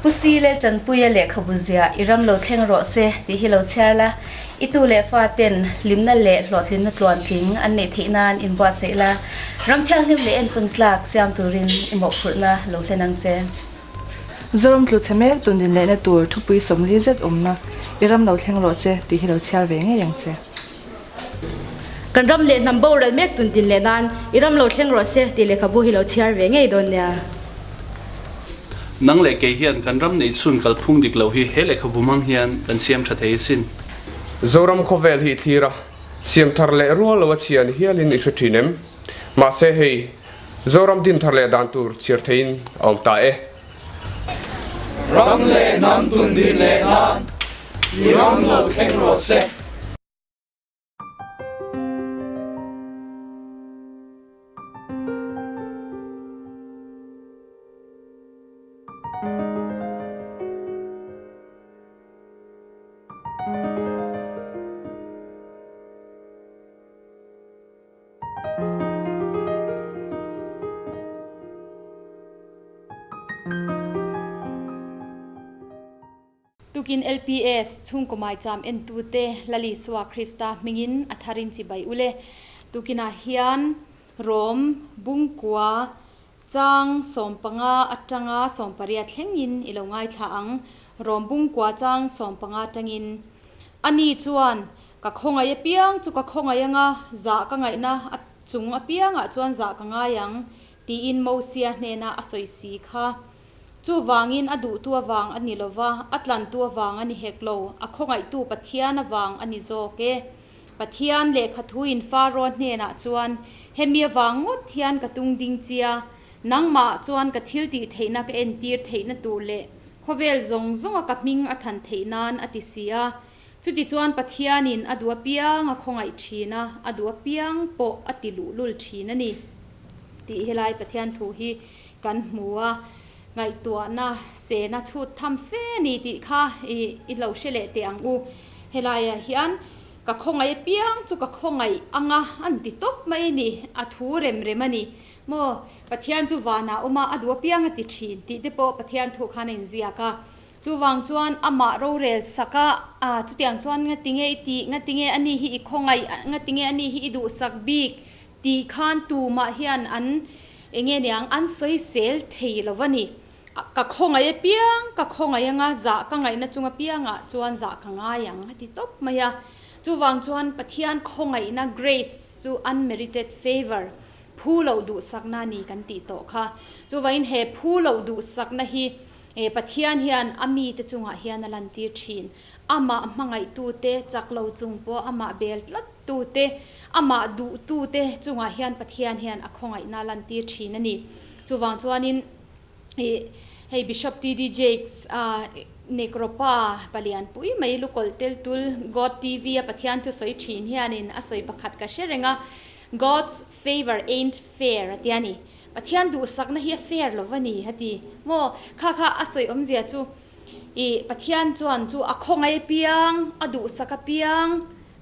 Pu Si leh Tanpuia lehkhabu ziah i ram lo thleng rawh se tih hi lo chhiar la, i tu leh fa ten hlimna leh hlawhtlinna tluantling an neih theih nan inbuatsaih la, ram thianghlim leh entawn tlak siam turin i mawhphurhna lo hlen ang che. Zoram tlu chhe mek tun din lehna tur thupui 40 zet awmna i ram lo thleng rawh se tih hi lo chhiar ve ngei ang che. Kan ram leh hnam boral mek tun din leh nan i ram lo thleng rawh se tih lehkhabu hi lo chhiar ve ngei dawn nia. Nang leh kei hian kan ram neih chhun kalphung dik loh hi he lehkhabu hmang hian kan siam tha thei asin. Zoram khawvel hi i thlir a, siam thar leh rual lo a chhia ni hialin i hre thin em? Mahse hei, Zoram din thar leh dan tur chhiar theiin a awm ta e. Ram leh hnam tun din leh nan i ram lo thleng rawh se. Tukin LPS chhungkaw maicham entute Lal Isua Krista hmingin a tharin chibai u le. Tukinah hian Rom Bungkua chang 15 atanga 18 thlengin i lo ngaithla ang. Rom Bungkua chang 15 atangin Ani chuan ka khawngaih apiang chu ka khawngaih anga zah ka ngaihna a chung apiangah chuan zah ka ngai ang tiin Mosia hnena a sawi si kha. Chuvangin a duhtu avang a ni lova, a tlantu avang a ni hek lo, a khawngaihtu Pathian avang a ni zawk e. Pathian lehkha thuin Faro hnenah chuan, Hemi avang ngawt hian ka tung ding chia, nangmah chuan ka thil tih theihna ka entir theihna tur leh khawvel zawng zawnga ka hming a than theih nan a ti si a. Chutichuan Pathianin a duh apiang a khawngaih thin a, a duh apiang pawh a ti luhlul thin a ni tih helai Pathian thu hi kan hmu a, ngaihtuahna sena chhut tham fe a ni tih kha i lo hre leh teh ang u. Helaiah hian ka khawngaih apiang chu ka khawngaih anga an ti tawp mai a ni, a thu rem rem a ni. Maw, Pathian chu vanah awm a, a duh apiang a ti thin tih te pawh Pathian thu khan a inziak a. Chuvang chuan amah rorel sak a, a chutiang chuan ngatinge i tih, ngatinge a ni hi i khawngaih, ngatinge a ni hi i duhsak bik tih khan tumah hian an enge niang an sawisel thei lo a ni. Ka khawngaih apiang, ka khawngaih anga zah ka ngaihna chung apiangah chuan zah ka ngai ang a ti tawp mai a. Chuvang chuan Pathian khawngaihna, grace, chu unmerited favour, phu loh duhsakna a ni kan tih tawh kha. Chuvangin he phu loh duhsakna hi He Pathian hian a mite chungah hian a lantir thin. Amah hmangaihtute, chak lo chung pawh amah bel tlattute, amah duhtute chungah hian Pathian hian a khawngaihna a lantir thin a ni. Chuvang chuanin ih hei Bishop TD Jakes a Nekropa palian pui mai lukawlh tel tul God TV a Pathian thusawi thin hianin a sawi pakhat ka hre reng a, God's favour ain't fair a ti a ni. Pathian duhsakna hi a fair lo va ni a ti maw? Kha kha a sawi awmzia chu i Pathian chuan chu a khawngaih apiang, a duhsak apiang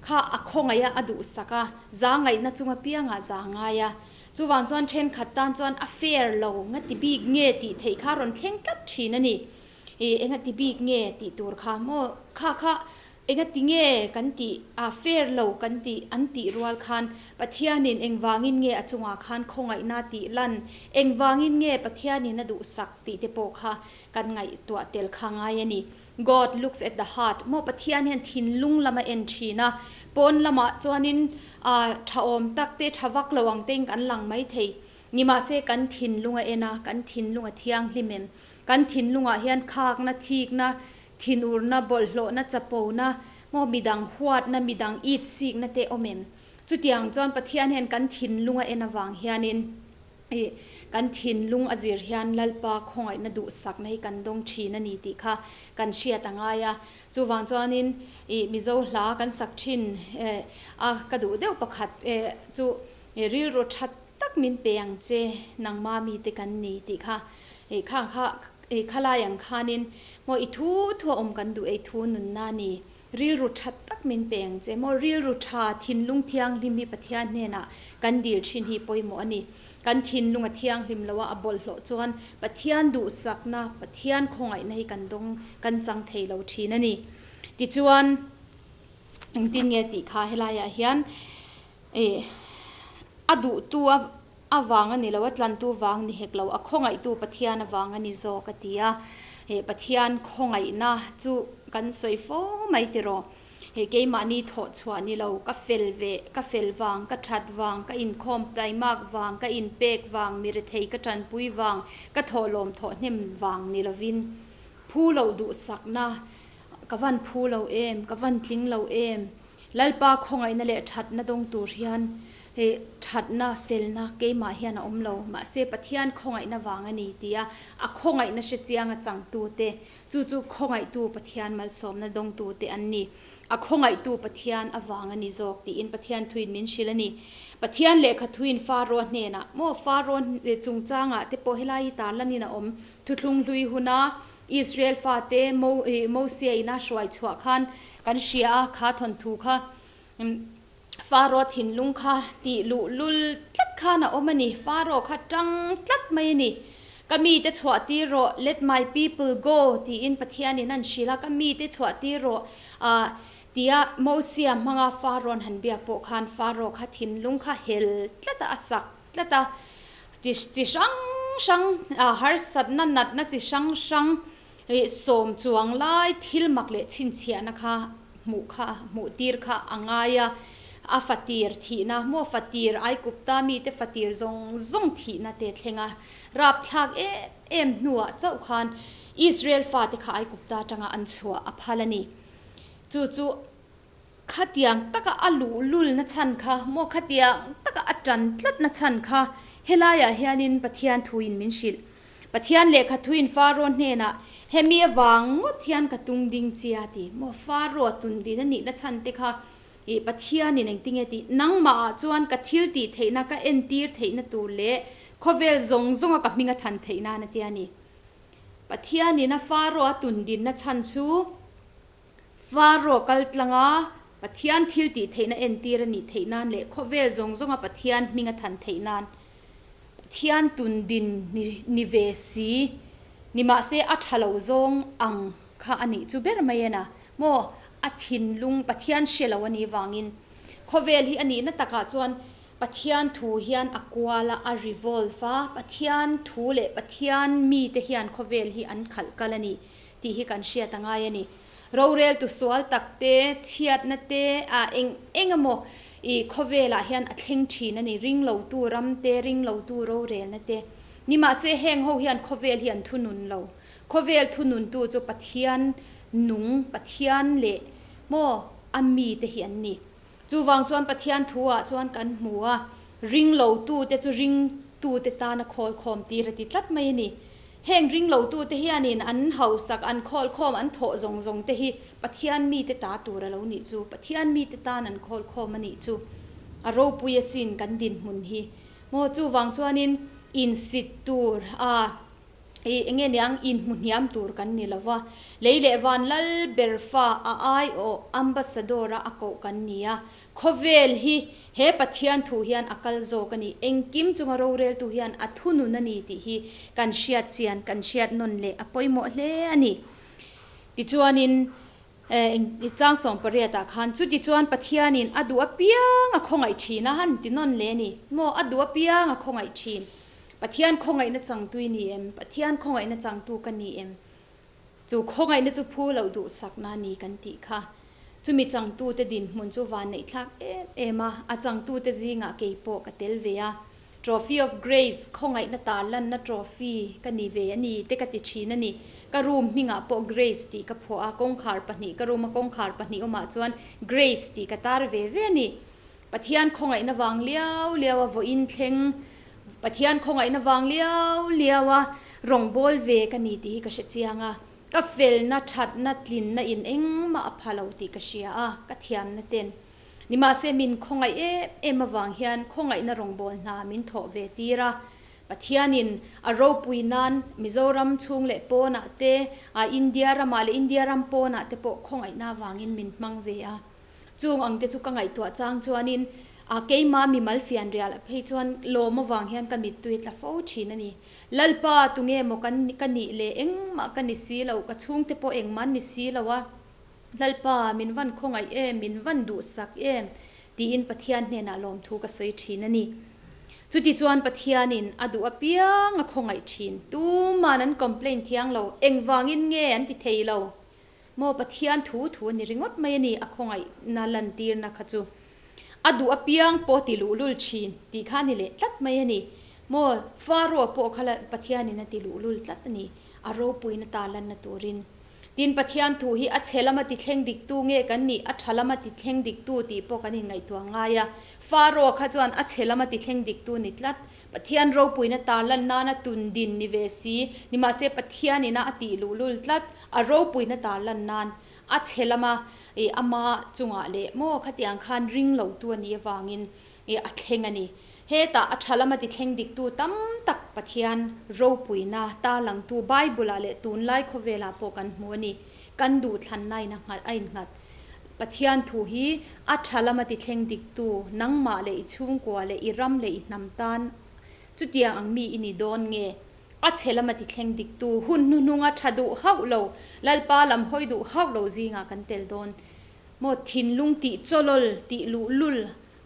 kha a khawngaih a, a duhsak a, za ngaihna chung apiangah za ngai a. Chuvang chuan thenkhat tan chuan a fair lo nga ti bik nge tih theih kha rawn thleng tlat thin a ni. I enga ti bik nge tih tur kha maw? Kha kha Engati nge kan tih a fair lo kan tih an tih rual khan Pathianin engvangin nge a chungah khan khawngaihna tih lan, engvangin nge Pathianin a duhsak tih te pawh kha kan ngaihtuah tel kha ngai a ni. God looks at the heart maw Pathian hian thinlung lam a en thin a, pawn lamah chuanin tha awm tak te tha vak lo ang tein kan lang mai thei. Nimahse kan thinlung a en a, kan thinlung a thianghlim em? Kan thinlungah hian khakna, thikna, Thinurna, bawlhhlawhna, chapona, maw midang huatna, midang it sikna te awm em? Chutiang chuan Pathian hian kan thinlung a en avang hianin ih kan thinlung a zir hian Lalpa khawngaihna duhsakna hi kan dawng thin a ni tih kha kan hriat a ngai a. Chuvang chuanin ih Mizo hla kan sak thin eh a ka duh deuh pakhat eh chu rilru that tak min pe ang che nangma mite kan ni tih kha ih khang kha I khalai ang khanin maw i thu thu a awm kan duh ei thu nunna ni rilru tha tak tak min pe ang che maw? Rilru tha, thinlung thianghlim hi Pathian hnenah kan dil thin hi pawimawh a ni. Kan thinlung a thianghlim lo a, a bawlhhlawh chuan Pathian duhsakna, Pathian khawngaihna hi kan dawng, kan chang thei lo thin a ni. Tichuan, engtin nge tih kha helaiah hian ih a duhtu a avang a ni lo, a tlantu vang ni hek lo, a khawngaihtu Pathian avang a ni zawk a ti a. He Pathian khawngaihna chu kan sawi fo mai tiraw? He keimahni thawh chhuah ni lo, ka fel ve, ka fel vang, ka that vang, ka inkhawm taimak vang, ka inpek vang, mi rethei ka tanpui vang, ka thawhlawm thawh hnem vang ni lovin phu loh duhsakna ka van phu lo em, ka van tling lo em, Lalpa khawngaihna leh thatna dawng tur hian he thatna, felna keimah hian a awm lo. Mahse Pathian khawngaihna vang a ni tia a khawngaihna hre chianga changtute, chu chu khawngaihtu Pathian malsawmna dawngtute an ni. A khawngaihtu Pathian avang a ni zawk tiin Pathian thuin min hrilh a ni. Pathian lehkha thuin Faro hnenah maw Faro chungchangah te pawh helai hi tarlanin a awm. Thuthlung hlui huna Israel fate Mosia ina hruai chhuah khan kan hria a, kha thawnthu kha Faro thinlung kha tih luh lul tlat khan a awm a ni. Faro kha tang tlat mai a ni. Ka mite chhuah tir rawh, let my people go, tiin Pathianin an hrilh a, ka mite chhuah tir rawh tia Mosia hmanga Farawn han biak pawh khan Faro kha thinlung kha hel tlat a, a sak tlat a, chi chi hrang hrang harsatna natna chi hrang hrang ih sawm chuang lai thil mak leh chhinchhiahna kha hmuh kha hmuh tir kha a ngai a, a fatir thihna maw fatir Aikupta mite fatir zawng zawng thihna te thleng a rapthlak em em hnuah chauh khan Israel fate kha Aikupta atanga an chhuah a phal a ni. Chu chu. Khatiang taka a luhlul na chhan kha maw khatiang taka a tan tlat na chhan kha helaiah hianin Pathian thuin min hrilh. Pathian lehkha thuin Faro hnenah hemi avang ngawt hian ka tung ding chia ti maw Faro tun din a nihna chhan te kha ih Pathianin engtinge tih nangmahah chuan ka thil tih theihna ka entir theihna tur leh khawvel zawng zawnga ka hming a than theih nan a tia ni. Pathianin a Faro a tun dinna chhan chu Faro kal tlanga Pathian thil tih theihna entir a nih theih nan leh khawvel zawng zawnga Pathian hming a than theih nan Pathian tun din ni ve si ni mahse a tha lo zawng ang kha a nih chu ber mai en a maw a thinlung Pathian hre lo a nih vangin khawvel hi a nihna takah chuan Pathian thu hian a kual a a revolve a Pathian thu leh Pathian mite hian khawvel hi an khalh kal a ni. tih hi kan hriat a ngai a ni. Roreltu sual tak te, chhiatna te, ah eng eng emaw i khawvelah hian a thleng thin a ni, ringlotu ram te, ringlotu rorelna te. Nimahse heng ho hian khawvel hi an thunun lo. Khawvel thununtu chu Pathian nung, Pathian leh maw a mite hi an ni. Chuvang chuan Pathian thu ah chuan kan hmu a, ringlotu te chu ringtu te tana khawlkhawm tir a ti tlat mai a ni. Heng ringlotute hianin an hausak, an khawlkhawm, an thawh zawng zawng te hi Pathian mite ta tur a lo nih chu. Pathian mite tan an khawlkhawm a nih chu. A ropui asin kan dinhmun hi. Maw chuvang chuanin insit tur a ih enge niang inhmu hniam tur kan ni lo va. Lei leh van lal ber fa a aiawh ambassador a a koh kan ni a. Khawvel hi he Pathian thu hian a kal zawk a ni. Engkim chunga roreltu hian a thunun a ni tih hi kan hriat chian, kan hriat nawn leh a pawimawh hle a ni. Tichuanin, chang 18 ah khan, Chutichuan Pathianin a duh apiang a khawngaih thin a han ti nawn leh a ni. Maw, a duh apiang a khawngaih thin. Pathian khawngaihna changtu i ni em? Pathian khawngaihna changtu ka ni em? Chu khawngaihna chu phu loh duhsakna a ni kan tih kha. Chumi changtute dinhmun chu vanneih thlak em em a, a changtute zingah kei pawh ka tel ve a. Trophy of Grace, khawngaihna tarlanna trophy ka ni ve a ni te ka ti thin a ni. Ka room hmingah pawh Grace tih ka phuah a, kawngkhar pahnih, ka room a kawngkhar pahnih awmah chuan Grace tih ka tar ve ve a ni. Pathian khawngaihna vang liau liau a vawiin thleng Pathian khawngaihna vang liau liau a rawngbâwl ve ka ni tih hi ka hre chiang a, ka felna, thatna, tlinna in engmah a pha lo tih ka hria a, ka thiamna ten. Nimahse min khawngaih em em avang hian khawngaihna rawngbâwl hna min thawh ve tir a, Pathianin a ropui nan Mizoram chhung leh pawnah te, India ramah leh India ram pawnah te pawh khawngaihna avangin min hmang ve a. Chung ang te chu ka ngaihtuah chang chuanin a keima mimal fian rial ah phei chuan lawm avang hian ka mittui tla fo thin a ni. Lalpa tunge maw kan ka nih le engmah ka ni si lo, ka chhungte pawh engmah an ni si lo a. Lalpa min van khawngaih em, min van duhsak em tiin Pathian hnenah lawmthu ka sawi thin a ni. Chutichuan Pathianin a duh apiang a khawngaih thin. Tuman an complain thiang lo, engvangin nge an ti thei lo? Maw Pathian thu thu a ni ringawt mai a ni, a khawngaihna lantirna kha chu. A duh apiang pawh ti luhlul thin tih kha a ni leh tlat mai a ni. Maw Pharaoh pawh kha Pathianin a ti luhlul tlat a ni, a ropuina ta lanna turin. Tin, Pathian thu hi a chhe lama ti thleng diktu nge kan nih, a tha lama ti thleng diktu tih pawh kan inngaihtuah ngai a. Pharaoh kha chuan a chhe lama ti thleng diktu ni tlat. Pathian ropuina tar lan nana tun din ni ve si, nimahse Pathian ina a tih luhlul tlat, a ropuina tar lan nan a chhe lama i ama chungah leh maw khatiang khan ring lotu a nih avangin i a thleng a ni. Hetah a tha lama ti thleng diktu tam tak Pathian ropuina tar langtu Bible-ah leh tunlai khawvelah pawh kan hmu a ni. Kan duhthlanna in a nghat a innghat. Pathian thu hi a tha lama ti thleng diktu nangmah leh i chhungkua leh i ram leh i hnam tan chutiang ang mi i ni dawn nge? A chhe lama ti thleng diktu hun hnuhnunga tha duh hauh lo, Lalpa lam hawi duh hauh lo zingah kan tel dawn maw? Thinlung tih chawlawl, tih luhlul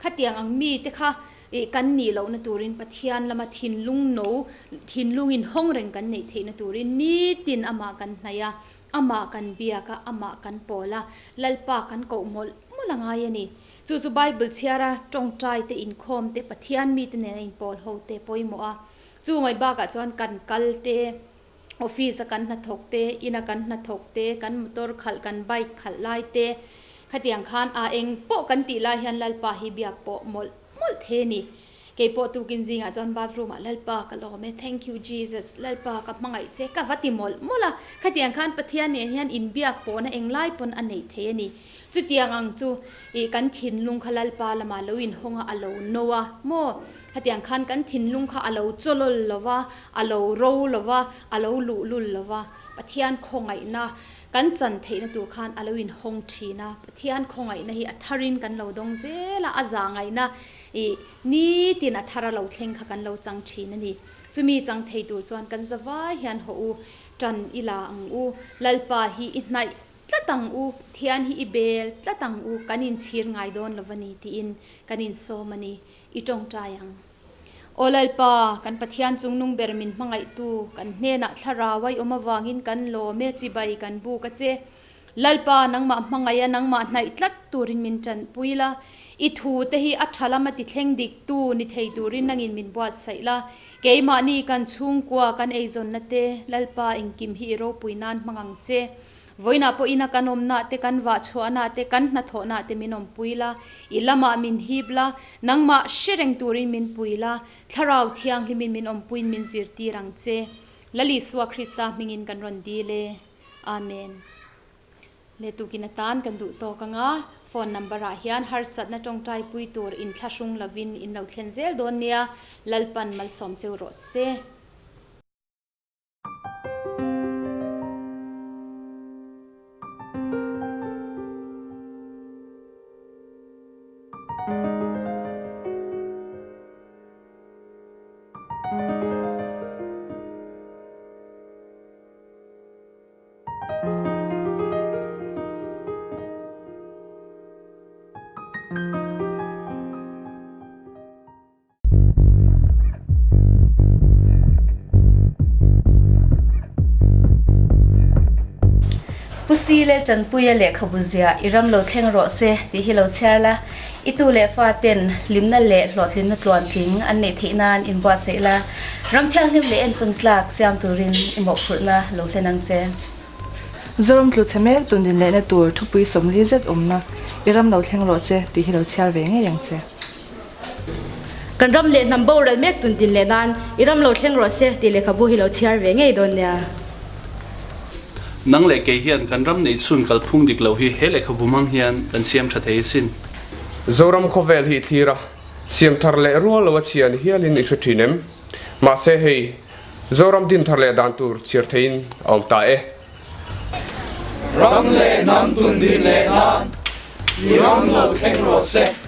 Khatiang ang mite kha ih kan nih lohna turin Pathian lama thinlung no, thinlung inhawng reng kan neih theihna turin nitin amah kan hnaih a, amah kan biak a, amah kan pawl a, Lalpa kan koh mawlh mawlh a ngai a ni. Chu chu Bible chhiara tawngtai te, inkhawm te, Pathian mite nena inpawl ho te pawimawh a. Chu mai bakah chuan kan kal te, office a kan hnathawk te, ina kan hnathawk te, kan motor khalh, kan bike khalh lai te, khatiang khan a eng pawh kan tih lai hian Lalpa hi biak pawh mawlh mawlh thei a ni. Kei pawh tukin zingah chuan bathroom ah Lalpa ka lawm e, thank you Jesus, Lalpa ka hmangaih che ka va ti mawlh mawlh a, khatiang khan Pathian nen hian inbiak pawhna eng lai pawn a neih thei a ni. Chutiang ang chu ih kan thinlung kha Lalpa lamah lo inhawng a, a lo no a maw? Hetiang khan kan thinlung kha a lo chawlawl lo va, a lo ro lo va, a lo luhlul lo va, Pathian khawngaihna kan chan theihna tur khan a lo inhawng thin a. Pathian khawngaihna hi a tharin kan lo dawng zel a, a zahngaihna ih nitin a thar a lo thleng kha kan lo chang thin a ni. Chumi chang thei tur chuan kan zavai hian hawh u, tan i la ang u, Lalpa hi i hnaih Tlat ang u, Pathian hi i bel tlat ang u, kan inchhir ngai dawn lo va ni tiin kan insawm a ni, i tawngtai ang. Aw Lalpa, kan Pathian chungnung ber min hmangaihtu, kan hnenah thlarau a i awm avangin kan lawm e, chibai kan buk a che. Lalpa, nangmah hmangaih a, nangmah hnaih tlat turin min tanpui la, i thu te hi a tha lama ti thleng diktu ni thei turin nangin min buatsaih la, keimahni kan chhungkua kan eizawnna te, Lalpa engkim hi i ropui nan hmang ang che. Vawiinah pawh ina kan awmnah te, kan vahchhuahnah te, kan hnathawhnah te min awmpui la, i lamah min hip la, nangmah hre reng turin min pui la, Thlarau Thianghlimin min awmpuiin min zirtir ang che. Lal Isua Krista hmingin kan rawn dil e. Amen. Le tukin atan kan duh tawk anga phone number ah hian harsatna tawngtaipui tur inthlahrung lovin in lo thlen zel dawn nia, Lalpan malsawm cheu rawh se. Pu Si leh Tanpuia lehkhabu zia i ram lo thleng rawh se tih hi lo chhiar la, i tu leh fa ten hlimna leh hlawhtlinna tluantling an neih theih nan inbuatsaih la, ram thianghlim leh entawn tlak siam turin i mawhphurhna lo hlen ang che. Zoram tlu chhe mek tun din lehna tur thupui 40 zet awmna i ram lo thleng rawh se tih hi lo chhiar ve ngei ang che. Kan ram leh hnam boral mek tun din leh nan i ram lo thleng rawh se tih lehkhabu hi lo chhiar ve ngei dawn nia. Nang leh kei hian kan ram neih chhun kalphung dik lo hi he lehkhabu hmang hian kan siam tha thei asin. Zoram khawvel hi i thlir a, siam thar leh rual lo a chhia ni hialin i hre thin em? Mahse hei, Zoram din thar leh dan tur chhiar theiin a awm ta e. Ram leh hnam tun din leh nan I ram lo thleng rawh se.